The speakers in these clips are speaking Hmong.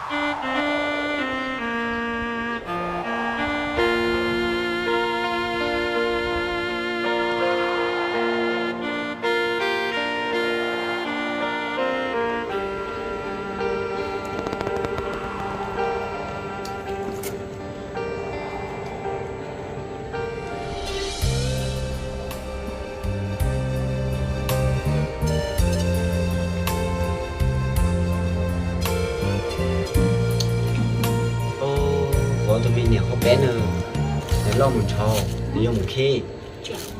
Kuv tus me niam qhov peb na, nws loj mus ntshaus, nws yuav mus khib.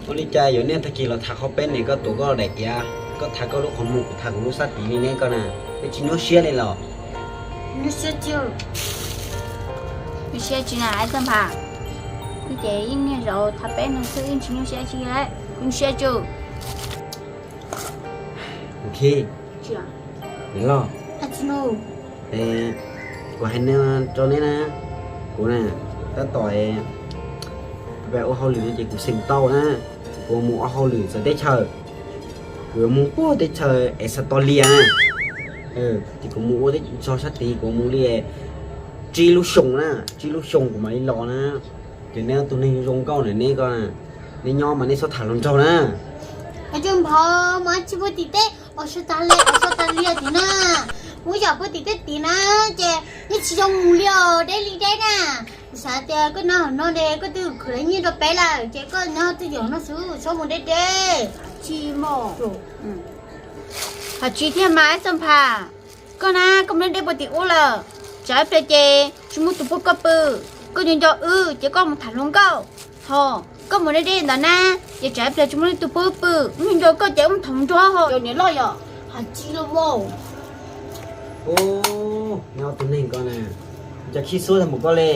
Ua li cas yuav niaj tag kis los tham qhov peb ne, koj tuav koj daim iav, koj tham koj lub qhov muag, kuv tham kuv lub sab tid li ne koj na, peb tsis nyuaj siab li los? Nyuaj siab tsis na Txawj Nphas, ces ib niag zaus tham peb no xwb yeej tsis nyuaj siab tsis, nyuaj siab tsuj. Nws loj, kuv hais no rau neb na, kuv na, tab tom ua hauj lwm no ces kuv xeem tau na, kuv mus ua hauj lwm txawv teb chaws, kuv yuav mus puag teb chaws Australia na, ces kuv mus ua teb tso sab tid, kuv mus li tsib lub xyoos na, tsib lub xyoos kuv mam li los na. Ces neb tus neeg zoo nkauj na, neb ko, neb nyob mas neb txhob tham hluas nraug na. Cov npawg, mus tsis puag tim teb Australia, Australia tim na, mus yog puag tim teb tim na, ces yeej tsis zoo mus li os, deb li deb na. Kuv xav tias koj nyob hauv no ne, koj twb khwv lawv nyiaj rau peb lawm, ces koj nyob twj ywm no xwb, txhob mus deb deb. Tsis mus. Hais tsis thiaj mas Txawj Nphas, koj na koj mus deb deb puag tim ub lawm, tsam ib pliag ces tsis muaj tus pub koj pw, koj nco nco wb ces koj mus tham hluas nkauj. Ho koj mus deb deb ntawd na, ces tsam ib pliag tsis muaj leej twg pub pw, wb nco nco koj ces wb mus tham hluas nraug ho. Yog niam loj yog hais tsis los mas. Neb ob tug neeg ko na, cas khib xuab tag mus koj li.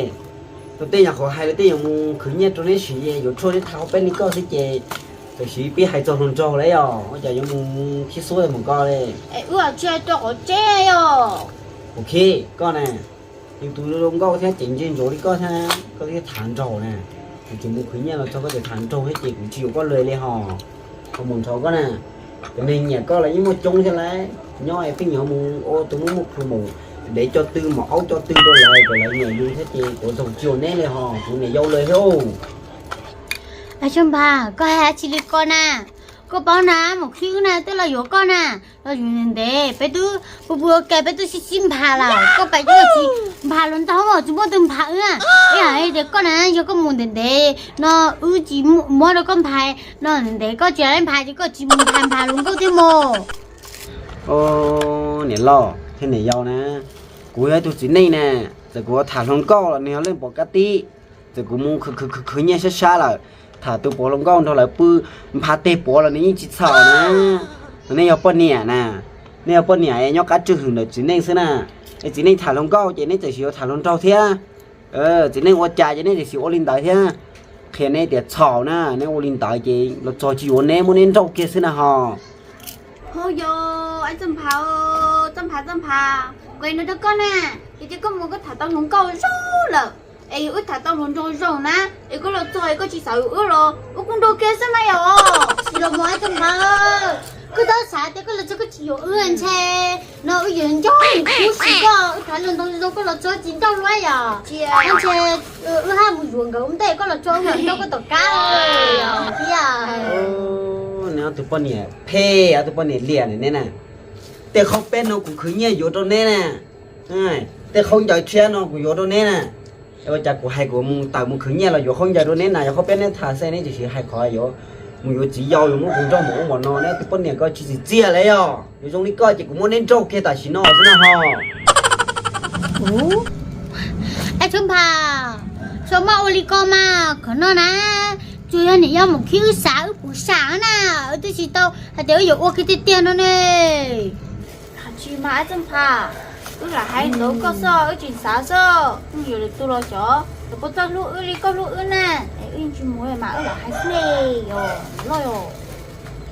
Rau tej nyuam qhuav hais lawv tej yuav mus khwv nyiaj rau neb siv, yuav tshuaj neb tham qhov peb li koj xwb ces, tam sim pib hais txog hluas nraug lawm os, ua cas yuav mus khib xuab tag mus koj li. Es wb tsis hais rau qhov tseeb os. Ua khib koj na, yus tus zoo nkauj thiab cev ntsej ntsuav li koj thiab, koj thiaj tham hluas nraug na. Kuv tseem mus khwv nyiaj los txog koj tseem tham hluas nraug thiab ces kuv tsis yuav koj li li ho. Koj mus nrho koj na, cov neeg nyiam koj los yeej muaj coob thiab lauj, nyob es pheej yuav mus ua tus muaj muaj plhu mus dev coj tw mus aub coj tw rau lawv kom lawv nyiam yus thiab ces kuv txaus tsis ua neb li ho, kuv niam yau lawm thiab. Txawj Nphas, koj hais dab tsi li ko na? Koj paub na, mus khib wb na twb los yuav koj na, los yuav ntev ntev, peb twb pw pw ua ke, peb twb sib sib nphas lawm, koj pais twb tsis nphas hluas nraug, tsis muaj tus nphas wb. Ib yam li tias koj na, yog koj mus ntev ntev no wb tsis muab rau koj nphas no, ntev ntev koj tsis nphas ces koj tsis mus nphas nphas hluas nkauj thiab mus. Niam loj thiab niam yau na, kuv yog ib tug txiv neej na, txawm kuv tham hluas nkauj los nws yog leej pom kab tib, txawm kuv mus khwv khwv khwv nyiaj sab sab lawm, tham tus puav hluas nkauj nrog lawv pw nphas teg puav los nws yeej tsis txhaum na. Nej yog poj niam na, nej yog poj niam nyob qab tswj hwm ntawm txiv neej xwb na. Es txiv neej tham hluas nkauj ces neb txawm sis yuav tham hluas nraug thiab. Txiv neej ua cas ces neb txawm sis ua li ntawd thiab. Qhia neb tias txhaum na, neb ua li ntawd ces los txog tsis yuav neb, muab neb nrauj kiag xwb na ho. Hauj yog, Txawj Nphas, Txawj Nphas, Txawj Nphas, kuv hais no rau koj na, yog tias koj mus koj tham tau hluas nkauj zoo lawm, es yog wb tham tau hluas nraug zoo na, es koj los txog es koj tsis xav yuav wb los wb kuj nrauj kiag xwb mas yog. Tsis los mas Txawj Nphas, koj txhob xav tias koj los txog koj tsis yuav wb ntshe no wb yuav nco kub si koj, wb tham hluas nraug zoo koj los txog tsis nrauj luaj yom. Ntshe wb haj mus yuav nkawd ua ntej koj los txog wb mam nrauj koj tom qab thiab. Neb ob tug poj niam phem, ob tug poj niam liam neb na. Tej qhov peb no kuv khwv nyiaj yuav rau neb na. Tej khaub ncaws tshiab no kuv yuav rau neb na. Ua cas kuv hais kuv mus tawm mus khwv nyiaj los yuav khaub ncaws rau neb na, yog qhov peb neb tham xwb neb tsis hais qhov yuav mus yuav txiv yau yuav muab kuv nrauj mus ua mov no, neb ob tug poj niam ko tsis txim txiaj li os. Yog zoo li koj ces kuv muab neb nrauj kiag tam sim no xwb na ho. Ub, Txawj Nphas, txhob maj ua li ko mas, qhov no na tsuas yog niam yau mus khib wb xav wb puas sam na, wb twb tsis tau hais tias wb yuav ua kiag tiag tiag no ne. Tsis mas Txawj Nphas, wb lam hais ntawd koj xwb, wb tsis xav xwb, wb yuav lwm tus los xyov, lawv puas txawj hlub wb li koj hlub wb na, es wb yeej tsis mus mas wb lam hais xwb ne, yog loj yog.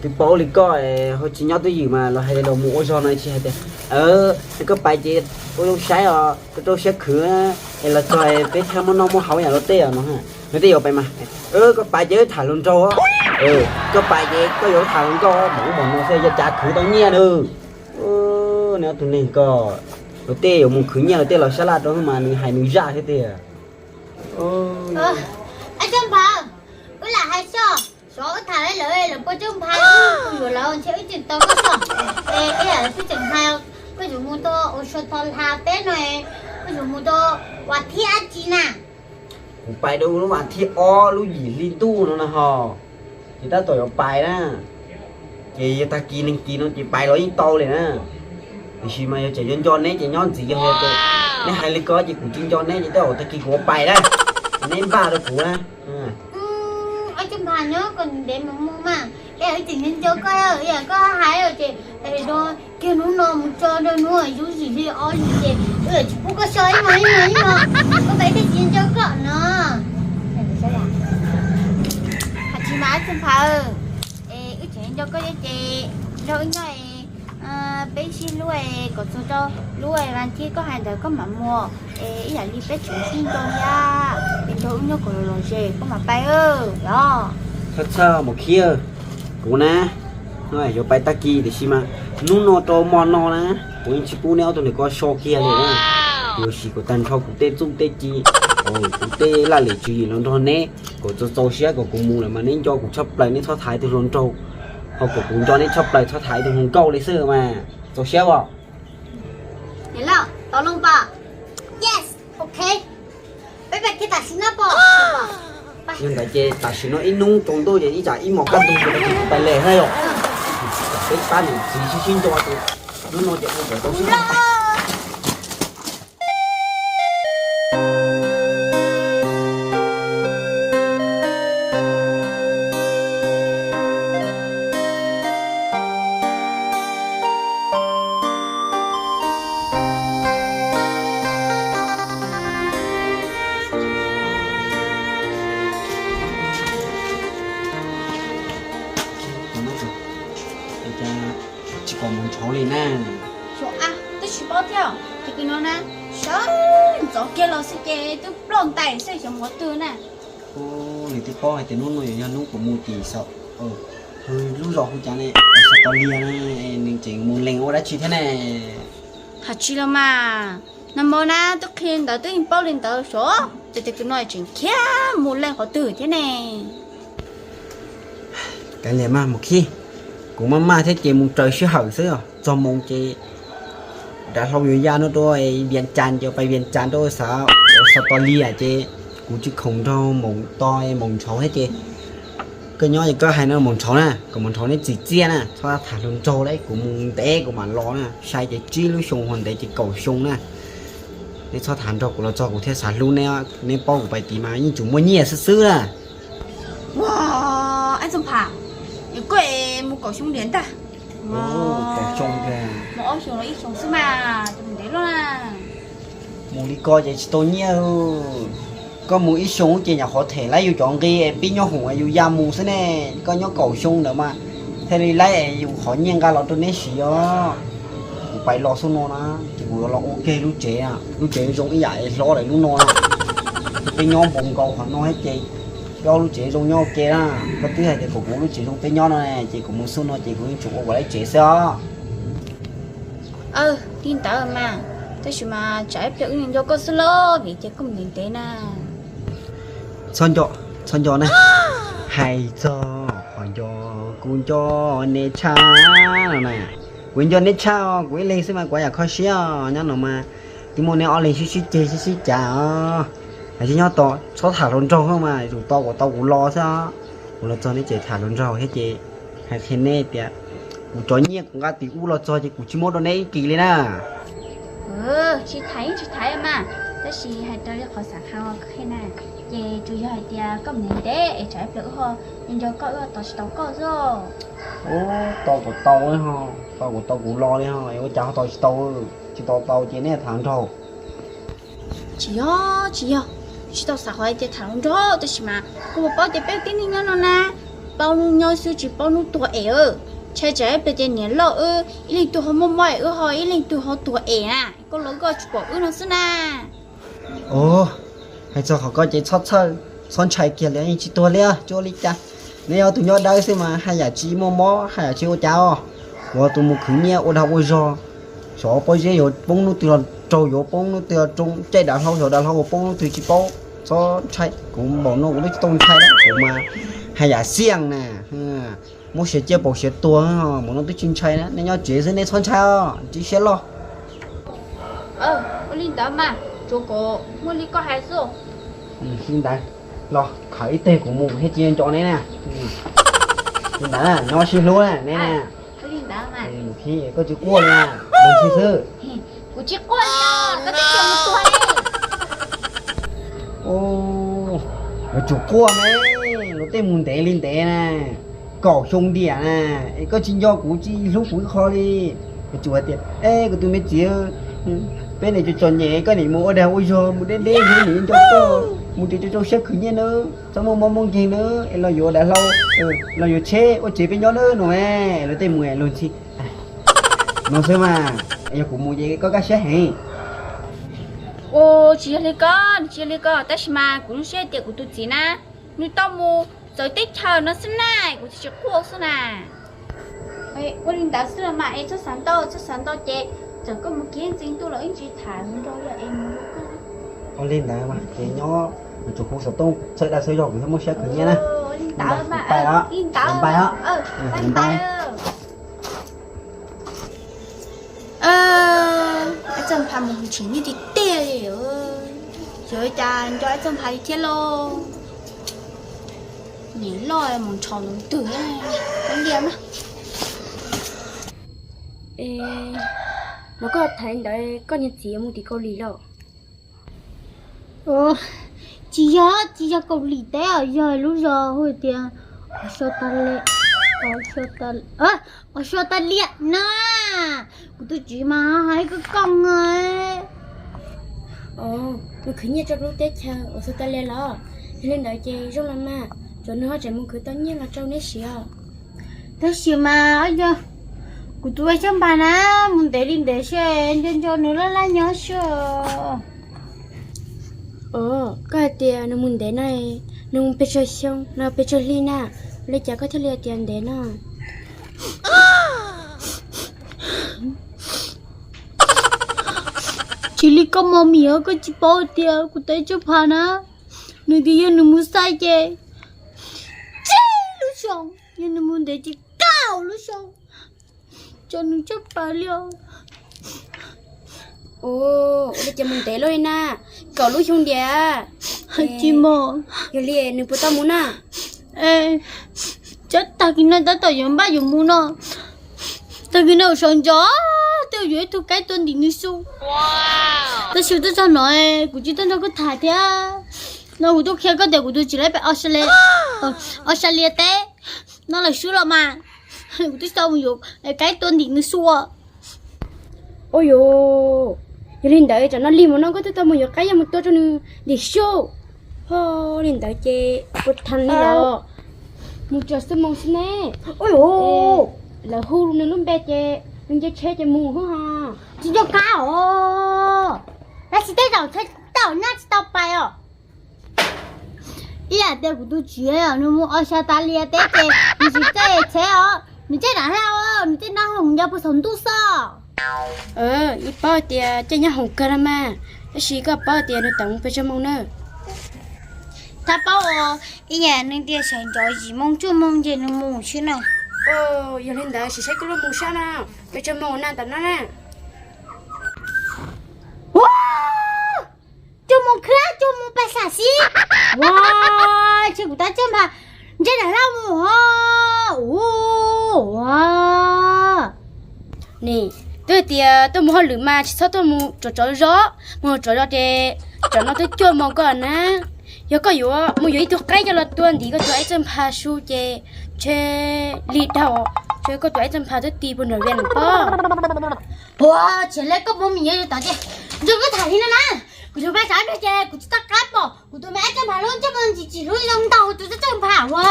Twb paub li koj, ho tsis nyob twj ywm mas los hais los mus ua zog no tsis hais tias, koj pais ces ua zoo saib os, koj rau siab khwv, es los txog peb thiaj muaj noj muaj haus yam luag tej os no. Luag tej yuav pais mas, koj pais ces wb tham hluas nraug, koj pais ces koj yuav tham hluas nkauj, mam ub mam no xwb yog cas khwv tau nyiaj na. Neb ob tug neeg ko, Luag tej yuav mus khwv nyiaj luag tej los sab laj rau mas nws hais nws zaj thiab tiag. Ab Txooj Nphas, wb lam hais xyov, xyov wb tham lawv, lawv puas Txooj Nphas, kuv yuav lawv ntshe wb tseem tau koj xyov. Es ib yam twb tseem hais koj yuav mus rau ua sua tho hla peb no, koj yuav mus rau vas thib dab tsi na? Kuv pais rau lub vas thib ob lub yim hli ntuj no na ho, ces tab tom yuav pais na. Ces yog tag kis neeg kis no ces pais los yeej tau li na. Tiam sis mas yog tseem nco nco neb ces nyob ntxiv, yog tias neb hais li ko ces kuv tsis nco neb ces tej zaum tag kis kuv yuav pais na, neb npaj rau kuv na. Ab Txooj Nphas, nyob kom ntev mus mus mas, es wb tseem nco nco koj, yam koj hais ces, es kiag hnub no mus tso rau hnub yub yim hli ob yim ces wb yuav tsis pub koj xyov ib hmos ib hmos ib hmos, koj pais tej tsis nco koj no. Hais tsis mas Txooj Nphas, es wb tseem nco koj thiab ces nrog wb nyob, peb sib hlub kom txog rau lub vas thib koj hais ntawd koj mam mus, es ib yam li peb tseem sib nco thiab, es nrog wb nyob kom lom zem koj mam pais os. Txhob txhawj Maum Khib, kuv na, yuav pais tag kis tiam sis mas hnub no rau hmo no na, kuv yeej tsis pub neb ob tug ntawm ko so kiag li na. Yuav siv kom tag nrho kuv tej txuj tej ci, kuv tej laj lim tswv yim los nrog neb, kom txaus txaus siab kom kuv mus lawm mas neb nco kuv tshaj plaws, neb txhob tham ib tug hluas nraug, ho kom kuv nco neb tshaj plaws, txhob tham ib tug hluas nkauj li xwb mas. Txaus siab os? Niam loj, tau loo pom. Yes, ok. Peb pais kiag tam sim no pom. Yog ntawd ces tam sim no ib hnub tsaus ntuj ces ib tsam ib mos kaj ntug ces pais kiag pais les na yom. Peb pab niam txiv sib sib nco ces hnub no ces ua kom tau sib nco. Tsis pom Maum Ntshauv li na. Xyov, twb tsis paub thiab. Ces kws no na, sawv ntxov kiag los xwb ces twb ploj ntais xwb, xyov mus qhov twg na. Nws twb paub hais tias hnub no yuav yog hnub kuv mus tim Xav, lub zos hu cas ne, Xav Tos Lias na, nws tseem mus lees ua dab tsi thiab ne? Hais tsis los mas, nag hmo na twb qhia li ntawd twb yeej paub li ntawd xyov, ces tus kws no tseem khiav mus leej qhov twg thiab ne. Kav liam mas Maum Khib, kuv maj maj thiab ces mus raws sij hawm xwb os. Txog moos ces dav hlau yuav ya no rau Vias Cas ces pais Vias Cas rau Xav, Xav Tos Lias ces kuv tsis khoom nrog Maum To Maum Ntshauv thiab ces koj nyob es koj hais no Maum Ntshauv na, kom Maum Ntshauv neb txim txiaj na, txhob tham hluas nraug lauj, kuv mus ntev kuv mam los na, sai ces tsib lub xyoo, ho ntev ces kaum xyoo na. Neb txhob tham nrog kuv los txog kuv thiaj xav hlub neb, neb paub kuv pais tid mas yeej tsuas muaj nyiaj xwb xwb na. Ua, Ab Txooj Pham, koj es mus kaum xyoo ntiag ntag. Mus ob xyoo los ib xyoo xwb mas, mus ntev loj na. Mus li ko ces tsis tau nyiaj. Koj mus ib xyoo ces nyuam qhuav them laib yus cov nqi es pib nyob hoom es yus ya mus xwb ne. Koj nyob kaum xyoo ntawd mas thiaj li laib es yus qhov nyiaj nqa los rau neb siv os. Kuv pais los xub no na, ces kuv yuav los ua ke lub tsev, lub tsev zoo ib yam es hlob lawm lub no na. Peb nyob npaum nkaus qhov no thiab ces peb ob lub tsev zoo nyob ua ke na. Koj twb hais tias kom kuv lub tsev zoo peb nyob no ne, ces kuv mus xub no ces kuv yeej tsuas ua kuv lub tsev xwb os. Li ntawd mas, tab sis mas tsam ib pliag wb nco koj xwb lauj, vim tias koj mus ntev ntev na. Txhob nco, txhob nco na. Hais txog qhov nco, kuv nco neb tshaj no na. Kuv nco neb tshaj os, kuv ib leeg xwb mas kuv yam kho siab os. Nyob no mas twb muaj neb ob leeg sib sib ceg sib sib cav os. Hais tsis nyob tos, txhob tham hluas nraug mas, tsum tau kom tau kuv los xwb os. Kuv los txog neb ces tham hluas nraug thiab ces hais qhia neb tias kuv cov nyiaj kuv nqa tim ub los txog ces kuv tsis muab rau neb ib kis li na. Tsis tham yeej tsis tham mas, tab sis hais raws li qhov xav qhia na, ces tsuas yog hais tias koj mus ntev es tsam ib pliag wb ho nco koj, wb ho tos tsis tau koj xwb. Tos kom tau, tos kom tau kuv los li ho, ua cas ho tos tsis tau? Tsis tau tau ces neb tham nraug. Tsis yog, tsis yog, tsis tau xav qhov hais tias tham hluas nraug, tab sis mas koj puas paub tias peb tib neeg nyob no na, paub hnub nyob xwb tsis paub hnub tuag es. Ntshai tsam ib pliag tias niam loj wb ib leeg twg ho muaj mob es wb ho ib leeg twg ho tuag es na, koj los koj tsis pom wb no xwb na. Hais txog qhov ko ces txhob txhawj, txhob ntshai kiag li, yeej tsis tuag li, tsis ua li cas. Neb yog tus nyob dawb xwb mas haj yam tsis muaj mob haj yam tsis ua cas os. Kuv tus mus khwv nyiaj ua dag ua zog, xyov pob zeb yuav poob hnub twg los Raug yuav poob hnub twg, caij dav hlau xyov dav hlau poob hnub twg tsis paub. Txhob ntshai, kuv npaum no kuv twb tsis tau ntshai na, kuv mas haj yam xiaj na. Muab siav ciaj paum siav tuag, npaum no twb tsis ntshai na. Nej nyob tsev xwb nej txhob ntshai os, tsis siab loj. Ua li ntawd mas, tsuav kom muaj li koj hais xwb. Li ntawd, los khawm ib teg kuv mus thiab tsis nco neb na. Li ntawd nyob sib hlub na neb na. Koj tsis quaj li, mus xwb. Kuv tsis quaj li, koj twb tsis mus tuag li. Yuav tsum quaj me, luag tej mus ntev li ntev na, kaum xyoo ntiam na, es koj tsis nco kuv tsis hlub kuv ib qho li. Yuav tsum hais tias, e, kuv tus me txiv, peb niam tseem txom nyem, koj niam mus ua dag ua zog, mus deb deb, nim nco koj, mus tsev tso rau siab khwv nyiaj nawb, txhob muaj mob muaj nkeeg nawb, es los yuav dav hlau, los yuav tsheb ua tsev peb nyob nawb no. Luag tej mus luag ntxhi no xwb mas, yog kuv mus ces koj kaj siab heev. Ua tsis yog li ko, nws tsis yog li ko, tab sis mas kuv zoo siab tias kuv tus txiv na, nws tau mus txawv teb chaws no xwb na, kuv thiaj tsis quaj xwb na. Ua li ntawd xwb los mas es txhob xav ntau, txhob xav ntau ces txawm koj mus kiag ntxeev ntuj los ib ntsis tham nrog yog es mus. Ua li ntawd mas ces nyob mus tsuas kuv xov tooj txhawb dag txhawb zog kuv thiaj muaj siab khwv nyiaj na. Li ntawd mas, li ntawd, pais os. Ib txoj npha mus tseem nyiaj tiag tiag li, xyov cas nco ib txoj npha li thiab lauj. Niam loj mus ntshaus ntawm twg, lia na. Mas koj tham li ntawd koj niag txiv mus tim Kaus Lim lawm? Tsis yog, tsis yog Kaus Lim teb os, yog lub zos hu tias Australia, Australia na. Kuv tus txiv mas hais koj kooj. Nws khwv nyiaj rau lub teb chaws Australia los? Yog li ntawd ces zoo los mas, tsuas nws ho tseem mus khwv tau nyiaj los rau neb siv os. Tab sis mas yog kuv tus Vaj Xyooj Npas na, mus ntev li ntev xwb, nco nco nws laj laj nyob xwb. Koj hais tias nws mus ntev no, nws mus pes tsawg xyoo no, pes tsawg hli na, li cas koj thiaj li hais tias ntev no? Tsis li koj mos mis os, koj tsis paub tias kuv tus Vaj Xyooj Npas na, nws tias yog nws mus xaij ces tsib lub xyoo, yog nws mus ntev ces kaum lub xyoo. Tso nws tsaj pas li os. Ua li cas mus ntev luaj li na, kaum lub xyoo ntiag. Tsis mos. Yog li nws puas tau mus na? Txog tag kis no tab tom yuav npaj yuav mus no. Tag kis no sawv ntxov tej yuav ib tug kaib tua ntim nws xu. Tab sis twb txog no kuv tsis tuaj nrog koj tham thiab. No kuv tuaj qhia koj tias kuv tus txiv lawv pem Australia teb no lawm xwb los mas, kuv twb tau mus yuav kaib tua ntim nws xu. Ua yus, yog li ntawd tsam no lig mus no koj twb tau mus yuav qaib yog mus tua rau nws ntim xu. Ho li ntawd ces puas tham li los? Mus tso xuab moos xwb ne. Ua yus, lawv hu nws lub npe ces nws nce tsheb ces mus hos. Tsis nco qab os, tab sis tej zaum tau nyab tsis tau pais os. Ib yam tias kuv tus txiv nws mus Australia teb ces nws tsis txawj tsheb os, nws caij dav hlau, nws caij nab hoom nyob puag saum ntuj xwb. Yeej paub tias caij nab hoom kawg no mas, tab sis koj paub tias nws tawm mus pes tsawg moos na? Tab paub os, ib yam nws tias sawv ntxov yim moos cuaj moos ces nws mus xwb na. Yog li ntawd sim saib koj lub moos sab no, pes tsawg moos na ntawm no na? Cuaj moos khwb, cuaj moos pais sam xib. Ua, ces kuv tab txawj npha ntsej dav hlau mus hos. Ua, ne, twb tias tuaj mus hauj lwm mas tsis txhob tuaj mus tsov tsov zog, mus tsov zog ces tsam no twb cuaj moos koj na. Yog koj yuav mus yuav ib tug qaib coj los tua ntim koj tus Vaj Xyooj Npas xu ces ntshe lig dhau, ntshe koj tus Vaj Xyooj Npas twb ti puag nram Vias Nam pob. Ua, tsis li koj mus mis nyob tom ces nrog koj tham li no na. Kuv tus Vaj Xyooj Npas ces kuv tsis tau qab pom kuv tus me Vaj Xyooj Npas lub ntsej muag ntsim txim hlub zoo ntaus tus Vaj Xyooj Npas ua.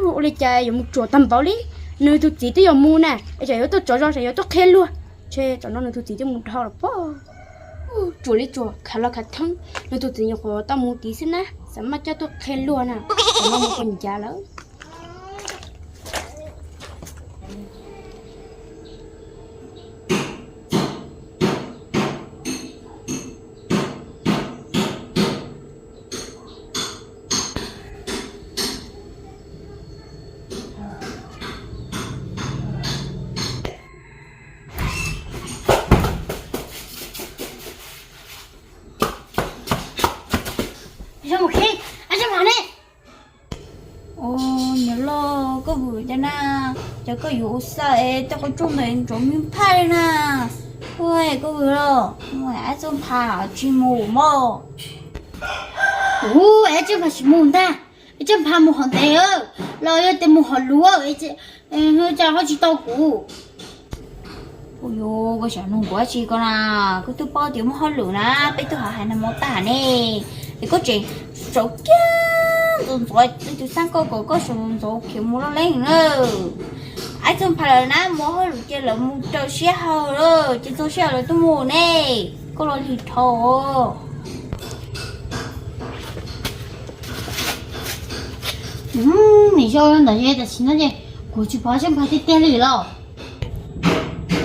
Ua li cas yuav mus tsuam tag npaum li, nws tus txiv twb yuav mus na, es tsam yuav tuaj tsov zog tsam yuav tuaj qhia luag, ntshe tsam no nws tus txiv twb mus dhau lawm pob. Tsuam li tsuam, khav los khav theeb, nws tus txiv nyuam qhuav tau mus tid xwb na, xav maj coj tuaj qhia luag na, tsam no mus pos ncav lawm. Cas koj yuav ua xaj es tej qhov rooj ntawd ntsoov me phaj li na. Ua koj vwm los mus, Aib Txooj Phas tsis mus mog. Ua, Aib Txooj Phas tsis mus ntag. Aib Txooj Phas mus hov ntev los yog tias mus hov luv, cas ho tsis tau kuv. Ua, koj xyaum nug kuv dab tsi ko na? Koj twb paub tias muaj hauj lwm na, peb twb ho hais nag hmo tag ne. Es koj tseem saum kiag ntxov ntxov, leej twg xaj koj kom koj saum ntxov khiav mus loj leeb na. Aib Txooj Phas lawv na muaj hauj lwm ces lawv mus rau sij hawm lawm, ces txog sij hawm lawv twb mus ne. Koj los lig dhau. Niam yau ntawd ces tam sim no ces kuv tsis pom Aib Txooj Phas tiag tiag li los.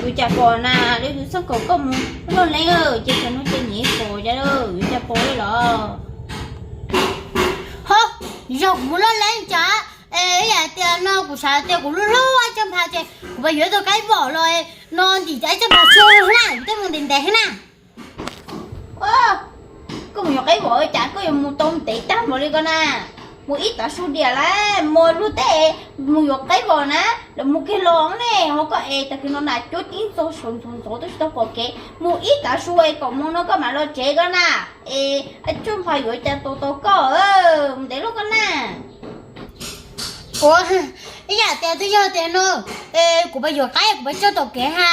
Yuav cas pom na, leej twg xaj kom koj mus loj leeb, ces thaum no ces nyiam pom cas, yuav cas pom li los. Ho, yog kuv mus loj leeb cas, es yam tias no kuv xav tias kuv hlub hlub Aib Txooj Phas ces kuv pab yuav tau qaib vom los no ntim Aib Txooj Phas xwb na, kuv twb mus ntev ntev na. Koj mus yuav qaib vom cas koj yuav mus tau ntev tag npaum li ko na? Mus ib tav su diam lawm, mus lub teb mus yuav qaib vom na, lawv mus kiag los ne, ho koj es tag kis no na cuab tib txog saum ntxov ntxov twb tsis tau pom kev, mus ib tav su es kaum moos no koj mam los tsev ko na. Es Aib Txooj Phas yuav cas tos tos koj, mus ntev luaj koj na. Ua, ib yam tias twb yog tias no, kuv pab yuav qaib kuv pab tso tom kev ha,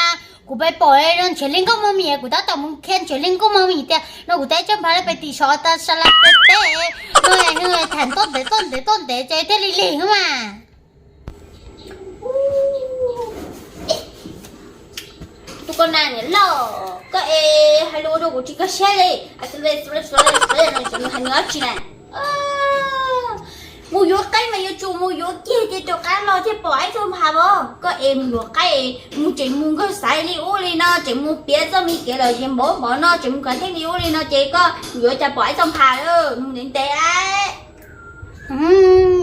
kuv pab pom no Ntshiav Leej Nkauj Mog Mis, kuv tab tom mus qhia Ntshiav Leej Nkauj Mog Mis tias no kuv tab tom pab lawv pab tim sov tas sa la teb teb, no tham toj ntev toj ntev toj ntev ces thiaj li lig mas. Tus koj na niam loj, koj es hais lus rau kuv tsis nkag siab li. Hais nws dab tsi na? Mus yuav qaib mas yuav tsum mus yuav kiag ces rov qab los thiaj pom Aib Txooj Phas os. Koj es mus yuav qaib, mus tseem mus nkag xaiv li ub li no, tseem mus piav txoj me kev lawm ces npov npov no, tseem mus kov theej li ub li no ces koj yuav cas pom Aib Txooj Phas, mus ntev ntev.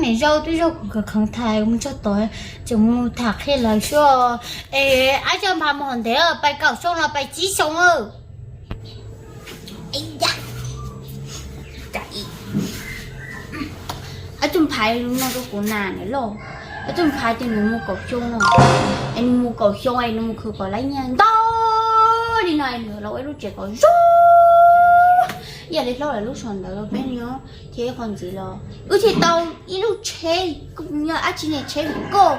Niam yau twb yog kuv kheev kheev tham mus txog tod, tseem mus tham qhia lawv xwb. Es Aib Txooj Phas mus hov ntev, pais kaum xyoo los pais tsib xyoo. Aib Txooj Phas no rau kuv na niam loj, Aib Txooj Phas tias nws mus kaum xyoo no, es nws mus kaum xyoo es nws mus khwv kom lab nyiaj ntau li no es nws los ua ib lub tsev kom zoo ib yam li hlob lawv lub saum ntawd los peb nyob thiab qhov ntxiv los wb thiaj tau ib lub tsheb, yog dab tsi ne tsheb vim koj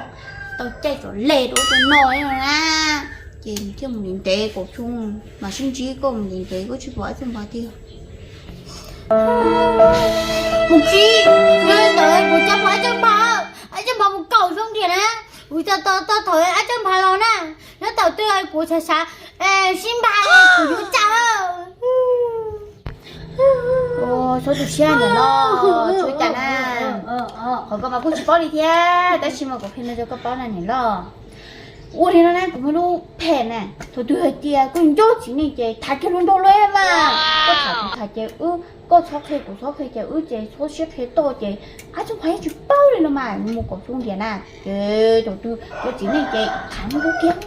tau caij tso le rau ub rau no na. Ces nws thiaj mus ntev ntev kaum xyoo, mam sib ntsib koj mus ntev ntev koj tsis pom Aib Txooj Phas tiag. Mus tsis, ntawd kuv tsis pom Aib Txooj Phas, Aib Txooj Phas mus kaum xyoo tiag na. Kuv tau tau thaum Aib Txooj Phas los na, nyob thaum twg kuv xav xav sib npag kuv yuav cas. Txhob tu siab ntawm no, tsis ua cas na. Qhov ko mas kuj tsis paub li thiab, tab sis mas kuv qhia no rau koj paub na niam loj. Ua li no na kuv muaj lub phem na, thaum twg hais tias koj nco txiv neej ces tham kiag hluas nraug lawm mas. Koj tham kuv tham ces wb, koj txhob qhia kuv txhob qhia ces wb ces txhob sib qhia toj ces Aib Txooj Phas yeej tsis paub li no mas, nws mus kaum xyoo tiag na. Ces thaum twg nco txiv neej ces tham hluas nraug kiag.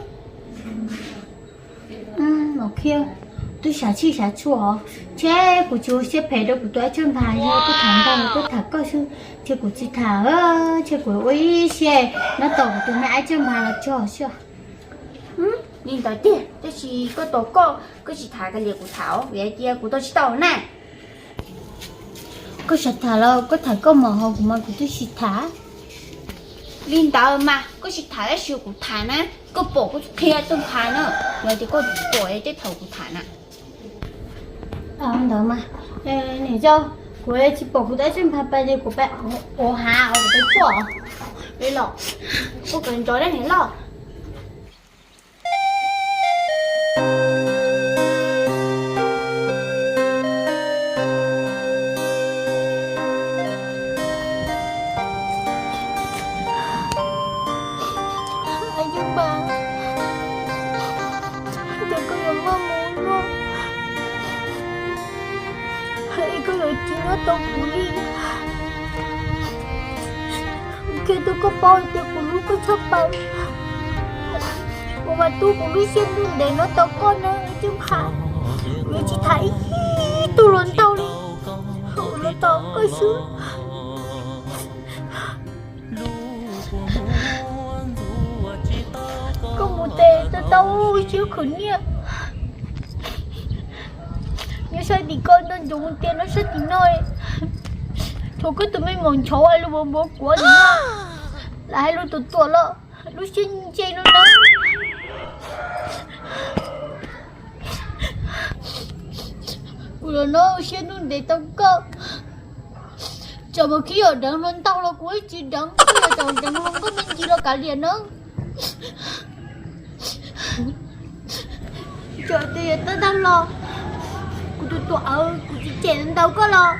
Khiav, twb xav tshij xav tshua os. Ntshe kuv tsis ua siab phem rau kuv tus Aib Txooj Phas, yog tuaj tham ntau tuaj tham koj xwb, ntshe kuv tsis tham, ntshe kuv ua ib siab nyob tos kuv tus me Aib Txooj Phas los tso xwb. Li ntawd tiag, tab sis koj tos koj, koj tsis tham koj liam kuv tham os, vim hais tias kuv tau tsis tau na. Koj xav tham los koj tham koj mas, ho kuv mas kuv twb tsis tham. Li ntawd mas koj tsis tham tab sis kuv tham na, koj pom kuv qhia Txooj Phas na, yog tias koj pom tej thaum kuv tham na. Ntawd mas, niam yau, kuv tsis pom kuv tus Aib Txooj Phas pais ces kuv pais ua hav os, kuv pais tuaj. Li los, kuv kawm ntsoov dab niam loj. Aib Txooj Phas, cas koj yuav maj mus luaj, es koj yuav tsis nyob tos kuv li. Kuv qhia rau koj paub tias kuv hlub koj tshaj plaws. Kuv mas tu kuv lub siab ntev ntev nyob tos koj na Aib Txooj Phas. Kuv yuav tsis tham ib tug hluas nraug li, kuv yuav tos koj xwb. Tes tau tau siab khwv niaj. Nyob sab tim ko ntsoov tias no sab tim no, thaum koj tus me mom nchov hais lus npov npov kuv no, lam hais lus tuam tuam los lub siab nce no na. Kuv los no siab ntuj ntev tau koj. Txawm mus khib yog deev hluas nraug los kuv tsis deev, yog txawm deev hluas nkauj me ntsis los kav liam nawb. Txawm tias yog tag tag los kuv tus tuam awv kuv tsis cem ntau koj los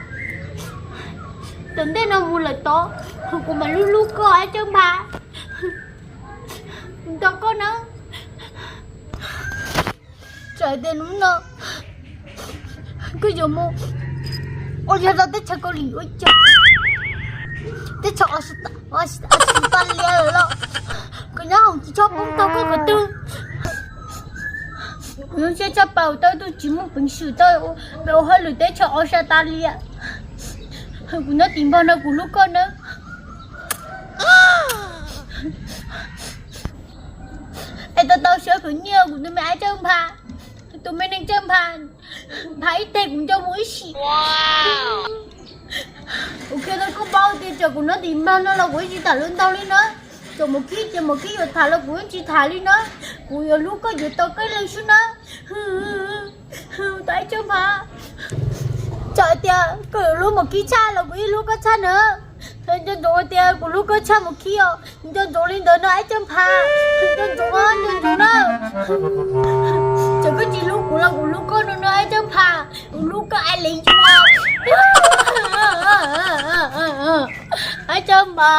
tom ntej no mus lawm tod, kuv mam hlub hlub koj Ab Txawj Npha ntau koj nawb. Txawm tias hnub no koj yuav mus ua yog rau teb chaws Kaus Lim ua cas, teb chaws Australia lawm los koj nyob hoom tsis tshua poob tau koj qhov twg. Kuv zoo siab tshaj plaws tau tus tsis muaj peev xwm tau ua hauj lwm teb chaws Australia. Kuv nyob tim npog no kuv hlub koj nawb. Es tau tau siab khwv niaj kuv tus me Ab Txawj Npha, tus me neeg Txawj Npha, Npha ib teg kuv nco mus ib sim. Kuv qhia rau koj paub tias txawm kuv nyob tim npog no los kuv yeej tsis tham hluas nraug li na. Txawm mus khib ces mus khib, yuav tham los kuv yeej tsis tham li na. Kuv yuav hlub koj yuav tau koj ib leeg xwb na. Tau Ab Txawj Npha, txawm tias koj yuav hlub mus khib tshaj los kuv yeej hlub koj tshaj na. Nco ntsoov tias kuv hlub koj tshaj mus khib os. Nco ntsoov li ntawd no Ab Txawj Npha. Nco ntsoov, nco ntsoov na. Txawm koj tsis hlub kuv los kuv hlub koj no no Ab Txawj Npha. Kuv hlub koj ai lev yus. Ab Txawj Npha.